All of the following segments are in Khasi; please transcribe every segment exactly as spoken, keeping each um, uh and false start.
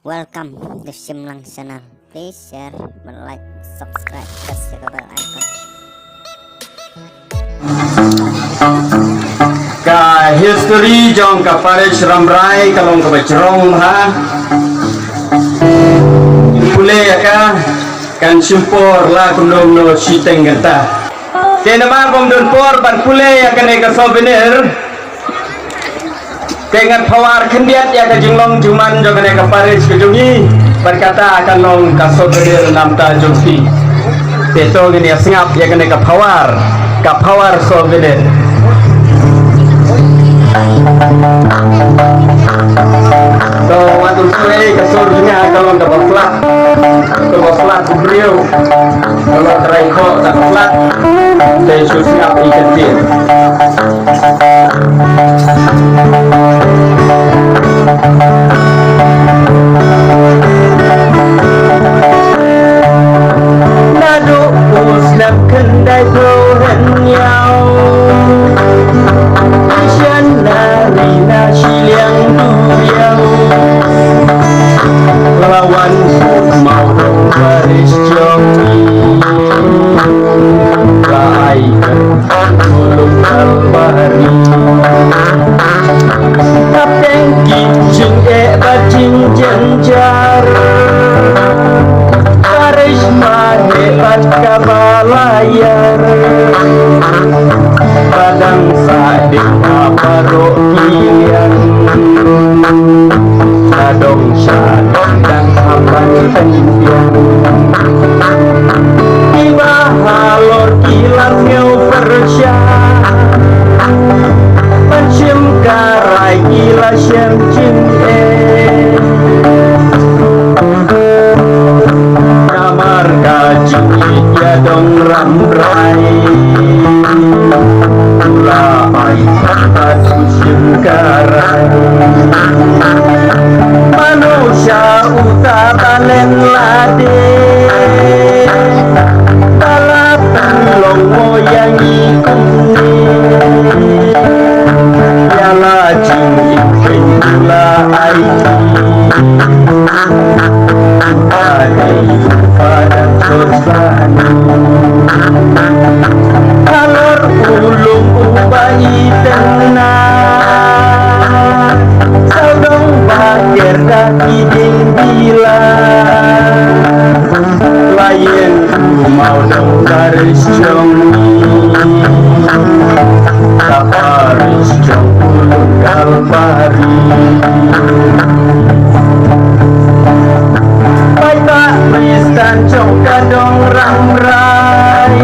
Welcome to Shimlang Channel. Please share, like, subscribe, press the bell icon. Ka history jong ka parish Rambrai ka long kaba jrong bha. Pule ïa ka kan shim por la kumno kumno shiteng kata. Te namar bym don por ban pule ïa kane ka souvenir. Te ngan pawar khyndiat ïa ka jinglong jingman jong kane ka parish ka jong ngi. Bad kata kan long ka souvenir namar jong phi. Te to ngin ïa sngap ïa kane ka pawar, ka pawar souvenir. To wat u sngewthuh ka sur jong nga ka long kaba flat. Kaba flat u briew. Kaba trai ko ta flat. Te shu sngap ïa ka tien. Naduh u snem khyndai phew hynñiew, Asian na ri na shiliang duriang, la wan u maw dong baris jong la ai Tulung Kalbari. Hapdeng ki jingeh bad jingjynjar, parish ma heh bad kaba la ïar. Ba dang sah dei ha baroh ki liang. Ka dong sha dong dang hap ban pynbiang. Kiba halor ki la sngew pyrshah ban shim karai ki la shem jingeh. Namar ka jingïeit ïa dong Rambrai, u la ai kata u shim karai. Mano sha uta ba len lade, ba la pynlong mo ïa ngi kumne. Ïa la jingim pynjula ai. Halor u lum uba itynnad, sawdong ba ker da ki dieng bila. La ïeng u maw dong baris jong ngi, ka baris jong u Lum Kalbari. Paidbah Khristan jong ka dong Rambrai,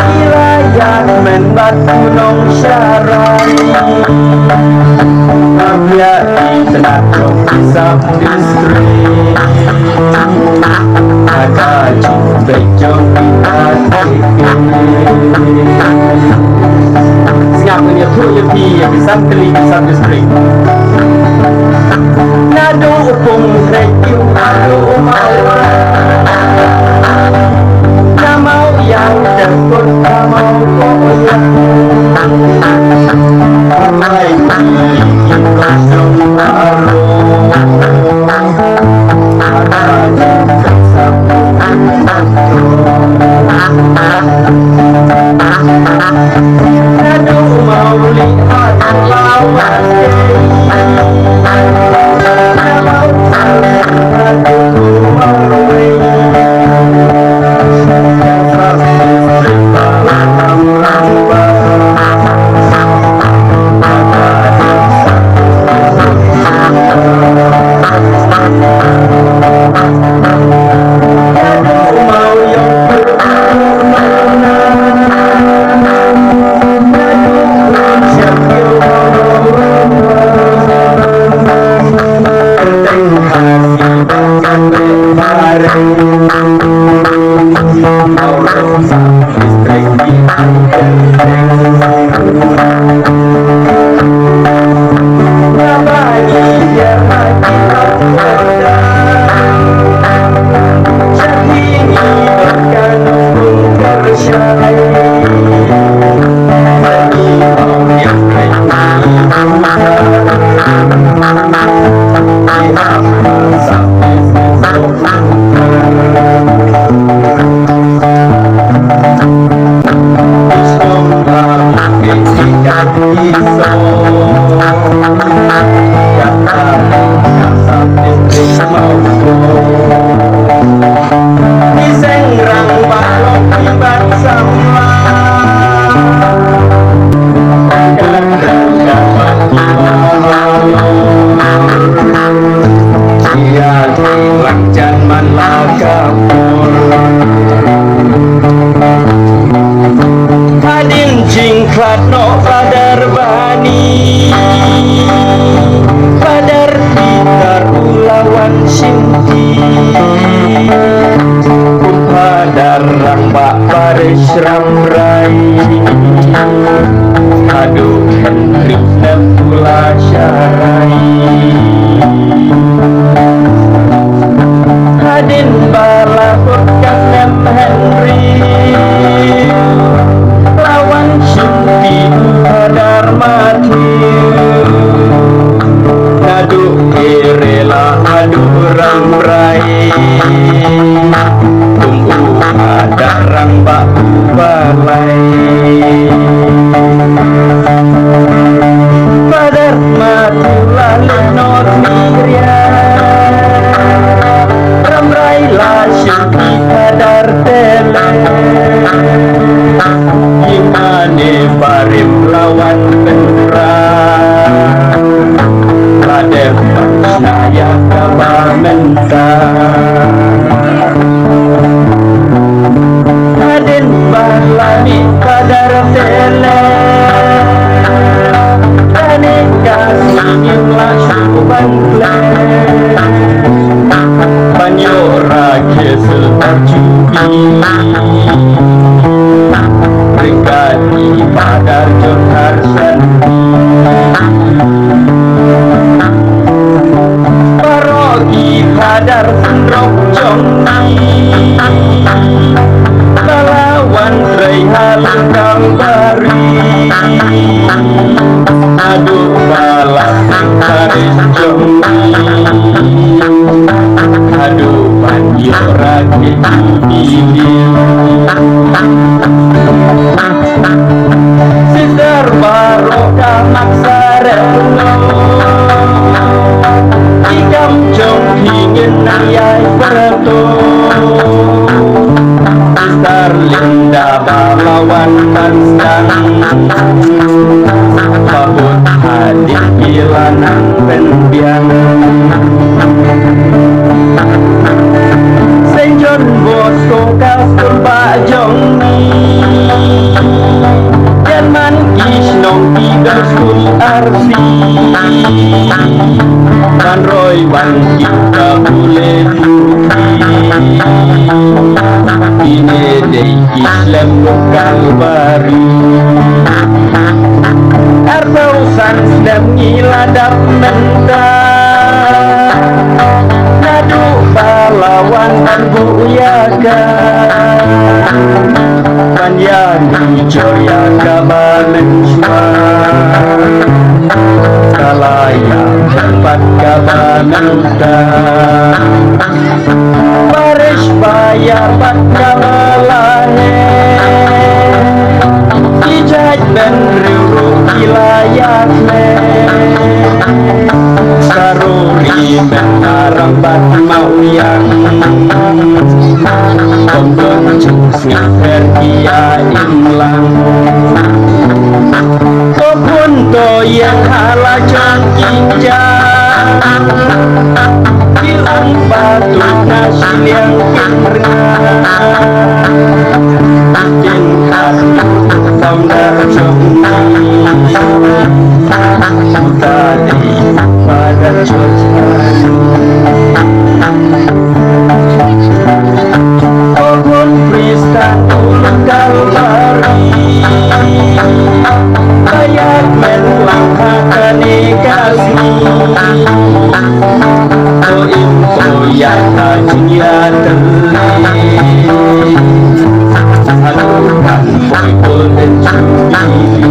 ki la ïaid mynba u nongsharai. Ka biang itynnad jong ki sub district, ka jingpeit jong ki ka thik. Sngap, ngin ïathuh ïa phi ïa ki san tylli ki sub district. Naduh u Pumkhreh, naduh u Mawlai, na Mawiang, Dkhot, na Mawkohliang. Lai ki ki ko jong baroh. Kumba da rangbah parish Rambrai, haduh Henry Nepula Sharai. Hadien ba la kut ka snem Henry, la wan shim ki u Phadar Matthew. Naduh Kerala haduh Rambrai, kum u Phadar rangbah u balai. Phadar Matthew la leit North Miria, Rambrai la shim ki Phadar Tele. Ïa mane barim la wan pynra, la dep ban shna ïa kaba mynta. Hadien ba la mih Phadar Tele, kane ka sngi ngim lah shuh ban klet. Ban ïoh rakhe silver jubilee, ryngkat i Phadar John Harson. Baroh ki Phadar synrok jong ngi, ba la wan trei ha lynter Kalbari. Haduh ba la seng parish jong ngi, haduh ban ïoh rakhe jubilee. Sister baroh ka mak sareh noh, ki kam jong phi ngin nang ïai pyrto. Sister Linda ba la wan ban sdang, ba bud hadien ki la nang pynbiang. Saint John Bosco ka skul ba jong ngi, jan man ki shnong ki dor skul arsien, ban roi ban kit ka pule tu ki. Ine dei ki slem Kalbari. Arphew san snem ngi la dap mynta, naduh ba la wan ban buh ïa ka, ban ïa nujor ïa kaba mynshuwa, ka la ïa pynpat kaba mynta. Parish ba ïa pat kaba la heh, ki jait bynriew ruh ki la ïa khleh. Sa ruri mynta Rangbah Mawïang, kum don jingïaseng ki ïa im lang. To khun to ïeng ha la jong ki jam, ki long ba tuh na shiliang ki rnga. Kin khat founder jong ngi, uta dei Father George Anu. Ko khun Khristan u lum Kalbari, ba ïaid men lang ha kane ka sngi. To im to ïaid ha jingïatylli, haduh ban poi Golden Jubilee.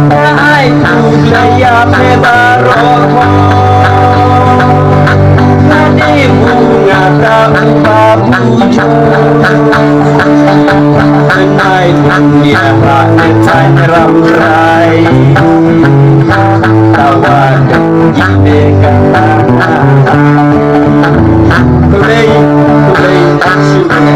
Nga ai khublei ïa phi baroh, nga dei u nga ta u ba bujur. Nai nang ïa ha ne Thaiñ Rambrai, tawa dei ne ka ta. Khublei, khublei, khublei.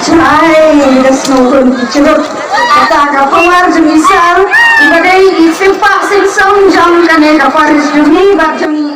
Jai, da sngewthuh ki jingkyrkhu. Kata ka pangwar jong i Sir, i ba dei i sngewbha sngewsong jong kane ka parish jong ngi bad jong ngi.